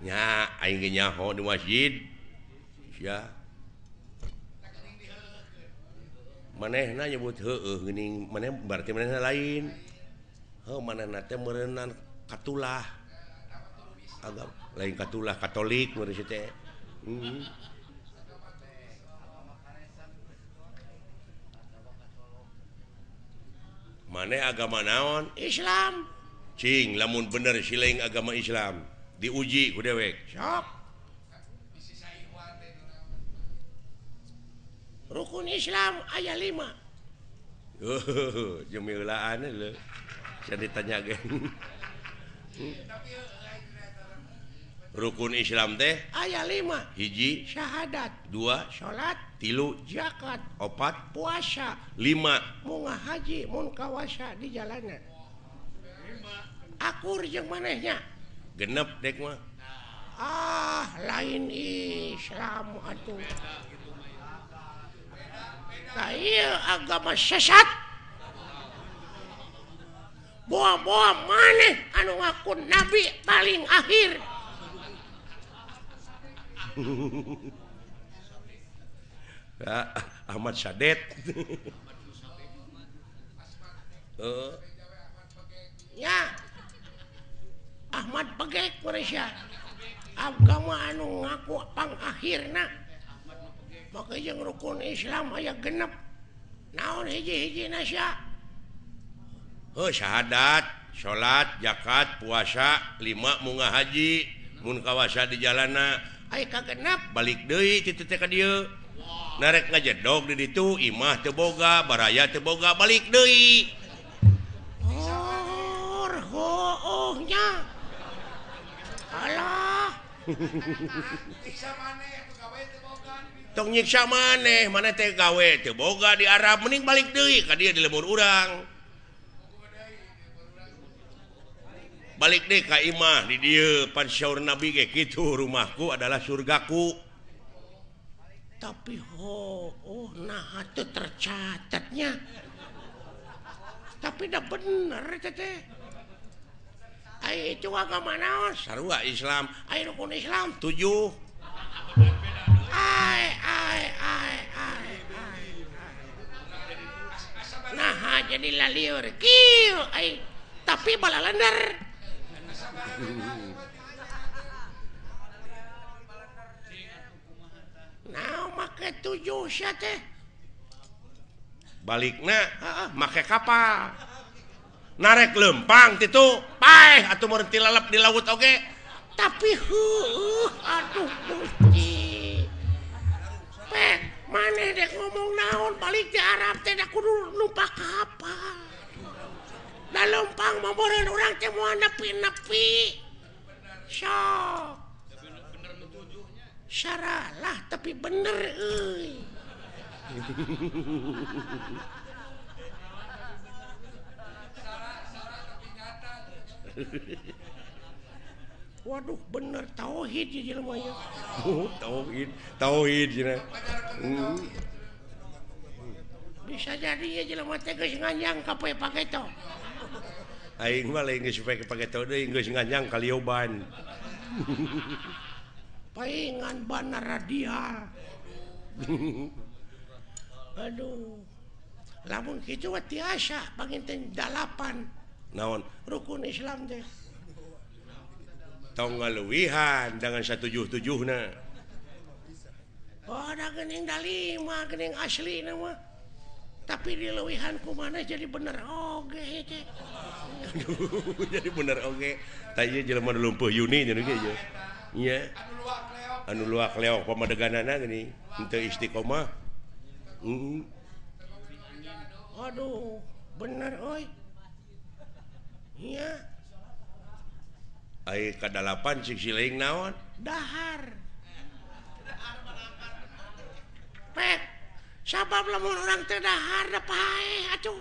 Nya aing ge nyaho di masjid. Sia. Manehna nyebut heueuh geuning maneh berarti manehna lain. Heuh manehna teh meureunnan katulah. Agama lain katulah Katolik meureun si teh. Maneh agama naon? Islam. Cing lamun bener siling agama Islam diuji ku dewek. Sok. Rukun Islam aya 5. Jemilaan lho. Sia ditanya ge. Rukun Islam teh aya 5. Hiji syahadat, 2 salat, 3 zakat, 4 puasa, 5 munga haji mun kawasa di jalana. Akur jeung manehnya. Genep dek mah. Ah, lain Islam atuh. Tah ieu agama sesat. Boa-boa maneh anu ngaku nabi paling akhir. Ahmad Sadet. Ya. Ahmad Begek Malaysia. Agama anu ngaku pangakhirna. Maka jeung rukun Islam aya genep. Naon hiji-hijina sia? Heuh, syahadat, salat, zakat, puasa, 5 munga haji, mun kawasa di jalana. Aya kagenep balik deui kitu teh ka dieu. Narek ngajedog di ditu, imah teu boga, baraya teu boga, balik deui. Oh, nya. Alah. Nyiksa maneh atuh gawe teu boga. Tong nyiksa maneh, maneh teh gawe teu boga di Arab, mending balik deui ka dieu di lembur urang. Balik deh ka imah di dieu pan syaur Nabi ge kitu, rumahku adalah surgaku. Tapi oh nah teu tercatatnya. Tapi dah bener teh. Ai itu agama naon? Sarua Islam. Ai rukun Islam 7. Ai ai ai ai. Nah jadi lalieur kieu ai tapi balalender. Nah make 7 sia teh. Balikna heeh make kapal. Narek lempang titu paeh atuh mun tilalep di laut oge. Tapi heueuh aduh Gusti. Pek maneh dek ngomong naon balik di Arab teh da kudu numpak kapal. Da lempang mah meureun urang teh moal nepi-nepi. Sok. Saralah tapi bener euy. Waduh bener tauhid ieu jelema ieu. Oh, tauhid, tauhid cenah. Bisa jadi ieu jelema teh geus nganyang ka poe pageto. Aing mah lain geus poe pageto deui geus nganyang ka lioban. Paingan bana radial. Aduh. Lamun kitu mah tiasa panginten 8. Naon rukun Islam teh. Tong ngaluwihan dengan 177na. Oh, da geuning da 5 geuning aslina mah. Tapi dileuwihan kumaha jadi bener oge teh. Aduh, jadi bener oge. Tah ieu jelema nu lumpuh Yuni nya ge ieu. Nya. Anu luak leok pamadeganana geuning henteu istiqomah. Aduh, bener euy. Iya. Ai ka-8 cik siling naon? Dahar. Pek. Sabab lamun urang teu dahar da paeh atuh.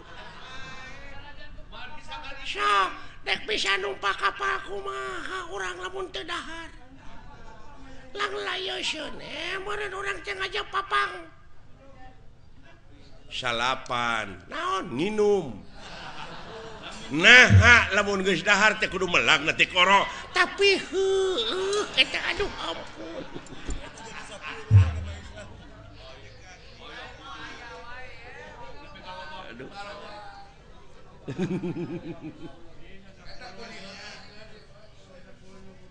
Sok, dek bisa numpak kapal kumaha urang lamun teu dahar. Lang layeuskeun meureun urang teh ngajak papang. 9. Naon? Nginum. Nah, lamun geus dahar teh kudu melak na tikoro. Tapi heueuh eta aduh ampun. Aduh.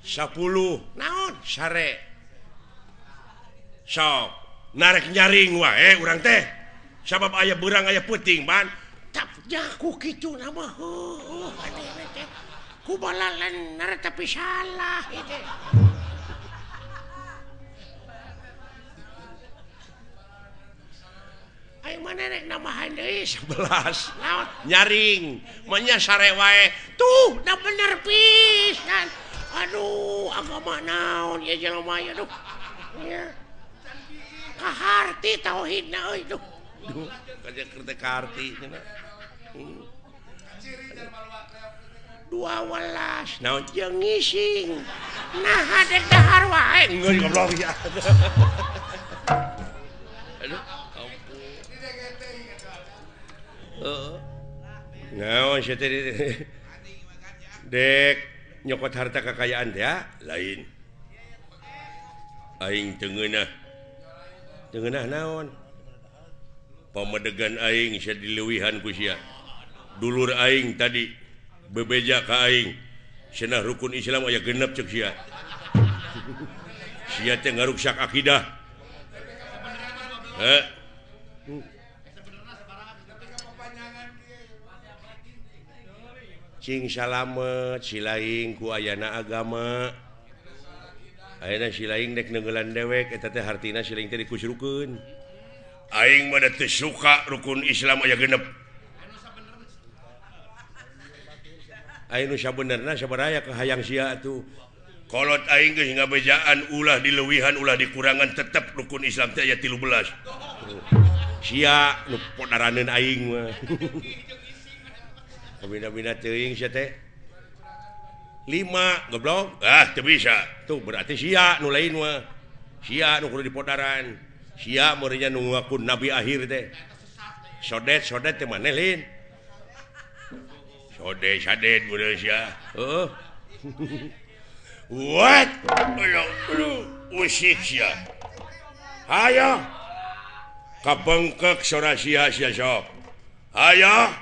10 naon sare. Sok, narek nyaring wae urang teh. Sabab aya beurang aya peuting ban. Jaku kitu nama heueuh aneh teh. Ku balalener tapi salah ieu teh. Aing mana rek nambahan deui 11. Naon? Nyaring, mah nya sare wae. Tuh, da bener pisan. Aduh, agama naon ya jelema ya duh. Ya. Kaharti tauhidna euy duh. Duh, kaja kaharti cenah. 12 naon jeung ngising. Nah dek dahar wae. Geus goblok ya. Aduh, ampun. Heeh. Naon sia teh dek nyokot harta kekayaan teh ya? Lain. Aing teu ngeunah. Teu ngeunah naon? Pamedegan aing sia dileuwihan ku sia. Dulur aing tadi bebeja ka aing. Cenah rukun Islam aya genep ceuk sia. Sia teh ngaruksak akidah. Heh. Cing salamet silaing ku ayana agama. Ayeuna silaing dek neungeulan dewek eta teh hartina silaing teh dikusrukeun. Aing mah teu suka rukun Islam aya genep. Aing nu sabenerna sabaraha kahayang sia atuh. Kolot aing geus ngabejaan ulah dileuwihan ulah dikurangan tetep rukun Islam teh aya 13. Sia nu podaraneun aing mah. Kabina-bina teuing sia teh. 5 goblok. Ah teu bisa. Tuh berarti sia nu lain mah. Sia nu kudu dipodaran. Sia meureunnya nu ngaku nabi akhir teh. Sodet-sodet teh maneh lain. Sodet sadet meureun sia. Heeh. What? Aduh, usik sia. Hayo. Kabengkek sora sia sia sok. Hayo.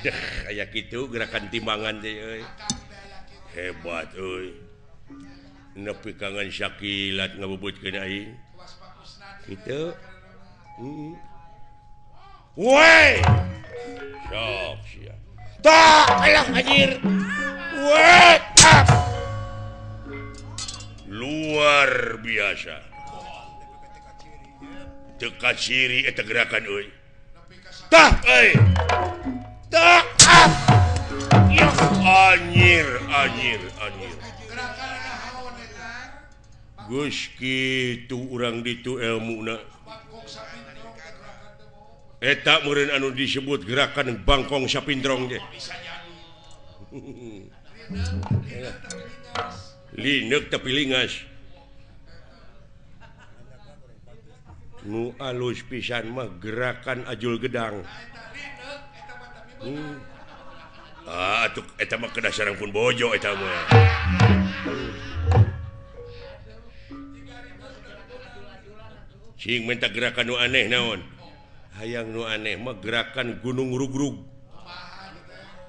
Deh, aya kitu gerakan timbangan teh euy. Hebat euy. Nepi kangen sakilat ngabubutkeun aing. Kitu. Heeh. Woi. Sok sia. Tah, alah anjir. Woi. Luar biasa. Teu kaciri eta gerakan euy. Tah euy. Tah. Ya anjir, anjir, anjir. Geus kitu urang ditu elmuna. Eta meureun anu disebut gerakan bangkong sapindrong teh. Lineuk tapi lingas. Nu alus pisan mah gerakan ajul gedang. Ah, atuh eta mah kedah sareng pun bojo eta mah. Cing minta gerakan nu aneh naon? Hayang nu aneh mah gerakan gunung rugrug.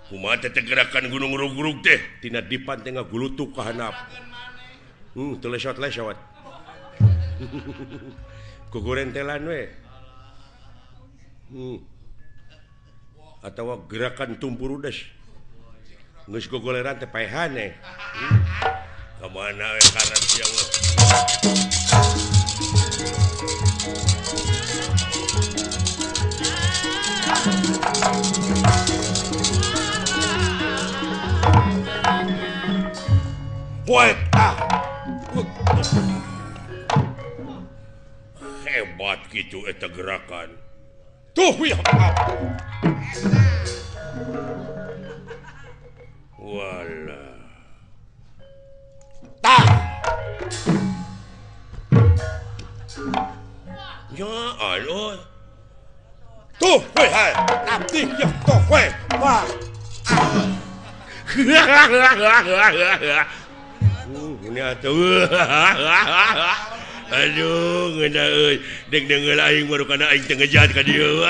Kumaha teh gerakan gunung rugrug teh? Tina dipan teh ngagulutuk ka handap. Teu lesot-lesot. Kugurentelan we. Atawa gerakan tumpurudes. Geus gogoleran teh paehan eh. Ka mana we karep sia mah. Woi, ah. Hebat gitu eta gerakan. Tuh ya. Wala. Tah. Ya Allah. Tuh weh hai. Abdi ya tuh weh. Wah. Ini atuh. Aduh, ngeunah euy. Deg deungeul aing baru kana aing teu ngejat ka dieu.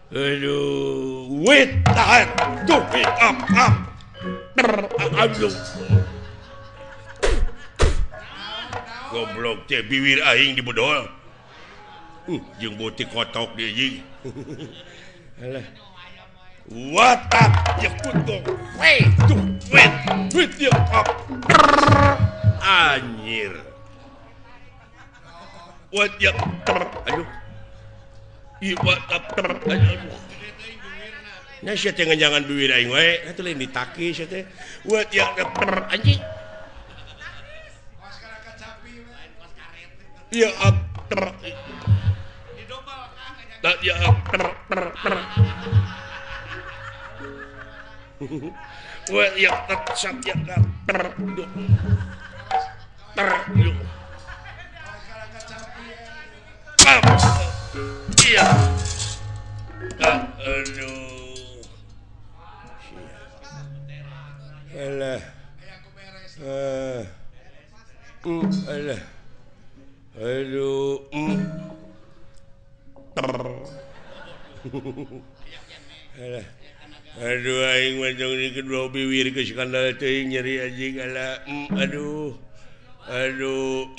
Aduh, wait, tahan. Tuh, up, up. Aduh. Goblok teh biwir aing dibedol. Jeung beuti kotok deui jeung. Alah. What up? Ya kutu. Wait, tuh, wait, wait ya up. Anjir. What ya? Aduh. Nya sia teh ngejangan bibir aing wae, atuh lain ditaki sia teh. Wa ya anjing. Ya ter. Ya ter ter ter. Wa ya ter sat ya ter. Ter. Iya. Aduh. Alah. Alah. Aduh. Alah. Aduh aing mah jong di kedua biwir geus skandal teuing nyeri anjing alah. Aduh. Aduh.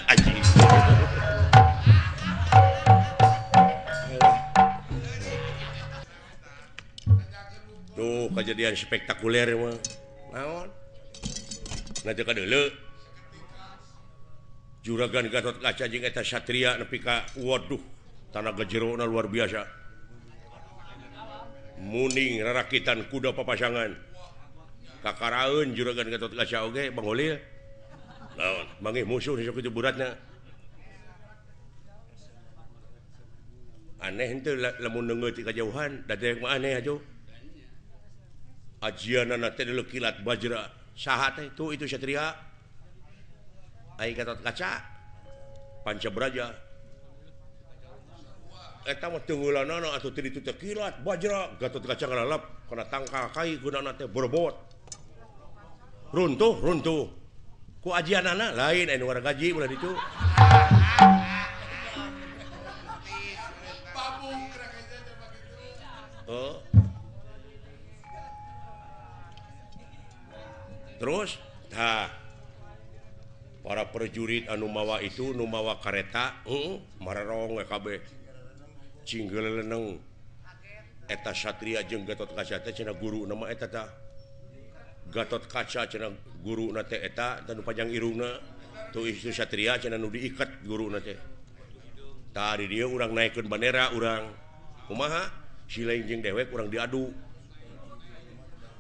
Anjing. Tuh kejadian spektakuler mah. Naon? Nanti ka deuleu. Juragan Gatot Kaca jeung eta Satria nepi ka waduh, tanaga jerona luar biasa. Muning rarakitan kuda papasangan. Kakaraeun Juragan Gatot Kaca oge Bang Holil. Naon, manggih musuh sok kitu buratna. Aneh henteu lamun neungeut ti kajauhan, da dewek mah aneh atuh. Ajianana teh deuleu kilat bajra. Saha teh tuh itu Satria. Ai Gatot Kaca Panca Braja. Eta mah teungeulanana atuh teu ditu teh kilat bajra, Gatot Kaca ngalalap kana tangkal kai gunana teh borbot. Runtuh, runtuh. Ku ajianana lain anu wargaji ulah ditu. Oh. Terus tah para prajurit anu mawa itu nu mawa kareta, marerong we kabeh. Cinggeleneng eta Satria jeung Gatot Kaca teh cenah guru nama eta tah. Gatot Kaca cenah guruna teh eta tanu panjang irungna tuh itu Satria cenah nu diikat guruna teh. Tah di dieu urang naikeun bandera urang. Kumaha? Si lain jeung dewek urang diadu.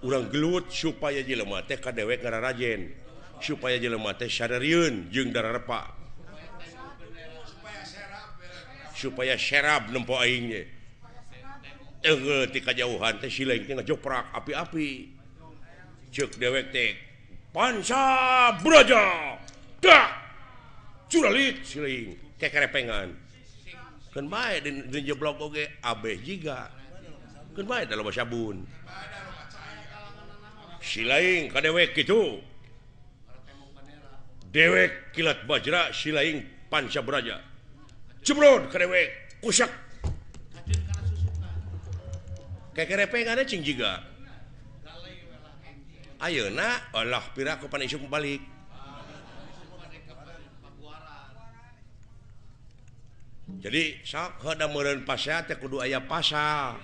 Urang gelut supaya jelema teh ka dewek ngararajen. Supaya jelema teh sadarieun jeung dararepa. Supaya serab nempo aing ge. Teunggeul ti kajauhan teh si lain teh ngajoprak api-api. Cek dewek teh Panca Braja dak curalit siling kekerepengan keun bae di jeblok oge abeh jiga keun bae da loba sabun silaing ka dewek kitu dewek kilat bajra silaing Panca Braja jeblok ka dewek kusak kekerepengan cing jiga ayeuna Allah piraku pan isuk balik. Jadi sok heuda meureun pasea teh kudu aya pasal.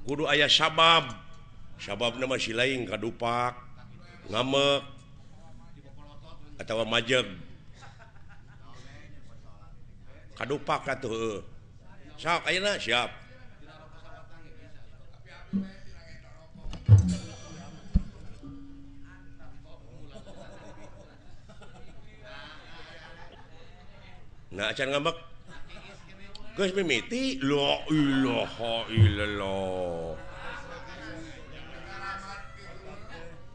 Kudu aya sabab. Sababna mah si lain kadupak, ngamek atawa majeg. Kadupak atuh heueuh. Sok ayeuna siap. Nah, acan ngambek. Geus mimiti la ilaha illallah.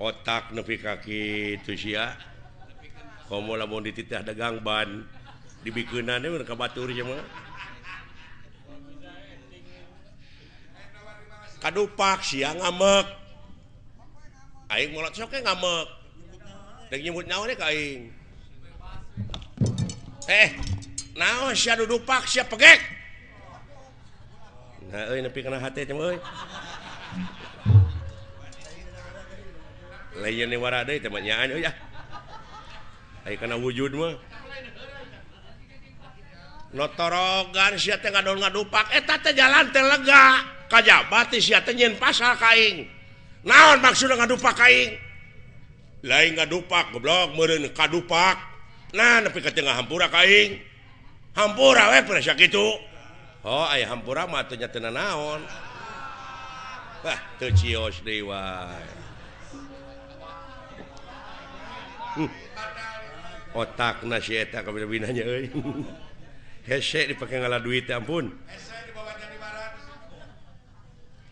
Otak nepi ka kitu sia. Komo lamun dititah dagang ban dibikeunana we ka batur sia mah. Kadupak sia ngamek. Aing molot sok ge ngamek. Deuk nyebut naon ka aing. Naon sia dudupak sia pegek. Nah euy nepi kana hate teh euy. Lain ni wara deui teh mah nyaan euy ah. Aya kana wujud mah. Notorogan sia teh ngadon ngadupak eta teh jalan teh lega. Kajaba teh sia teh nyieun pasal ka aing. Naon maksudna ngadupak ka aing? Lain ngadupak goblok meureun kadupak. Nah nepi ka tengah hampura ka aing. Hampura we pernah sakitu. Oh aya hampura mah teu nya teu nanaon. Wah teu cios deui wae. Otakna si eta kabina-binanya euy. Hese dipake ngala duit teh ampun. Hese dibawa jadi barat.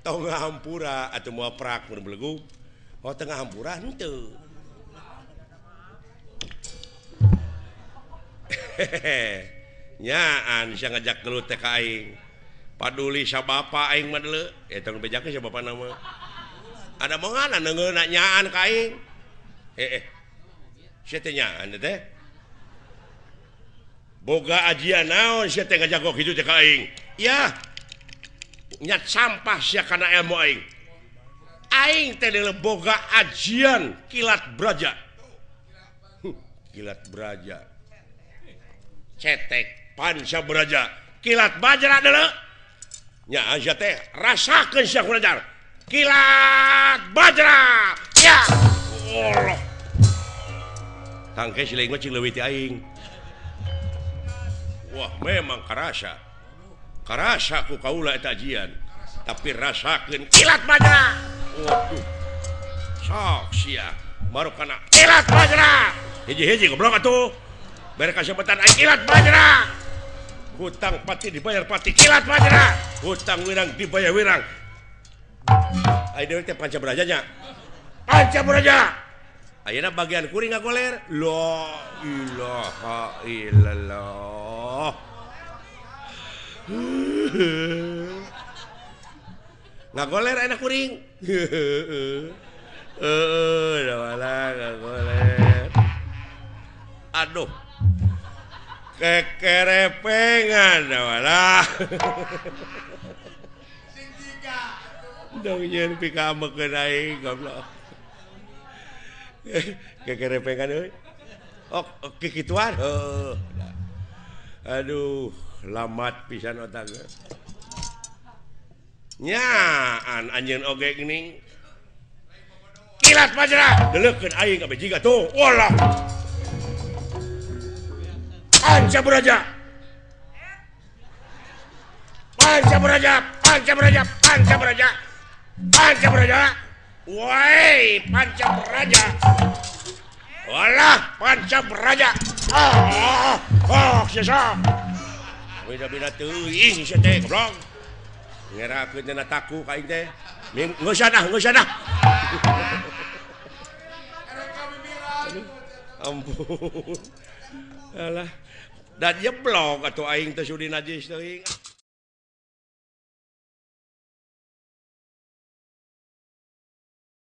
Tong hampura atuh moal prak mun belegug. Oh tengah hampura henteu. Hehehe. Nyaan sia ngajak gelut teh ka aing. Paduli sa bapa aing mah deuleu. Eta nu bejakeun sa bapana mah. Ada mongana neungeuna nyaan ka aing. Sia teh nyaan teh. Boga ajian naon sia teh ngajak kitu teh ka aing. Yah. Nyat sampah sia kana ilmu aing. Aing teh deuleu boga ajian kilat braja. Kilat braja. Cetek panca braja kilat bajra deuleu nya sia teh rasakeun sia kulajar kilat bajra ya Allah tangke si leung mah cing leuwih ti aing. Wah memang karasa karasa ku kaula eta ajian tapi rasakeun kilat bajra. Waduh sok sia baru kana kilat bajra hiji-hiji goblok atuh. Bere kasebetan aing kilat bajra. Hutang pati dibayar pati kilat bajra. Hutang wirang dibayar wirang. Aing deui teh panca braja nya. Panca braja. Ayeuna bagian kuring ngagoler. La ilaha illallah. Ngagoler ayeuna kuring. Heeh, dah ngagoler. Aduh. Kekerepengan walah. Sing jiga dong nyeun pikamekeun aing goblok. Kekerepengan euy. Oh, kikituan. Heuh. Aduh, lamat pisan otak. Nyaan anjeun oge geuning. Kilat bajra, deuleukeun aing kabeh jiga tuh. Walah. Panca braja. Panca braja, panca braja, panca braja. Panca braja. Woi, panca braja. Walah, panca braja. Ah, oh, sia. Beda-beda teuing sia teh goblok. Ngerakeun cenah taku ka aing teh. Geus ah, geus ah. Ampun. Alah. Dan jeblok atuh aing teh sudi najis teuing.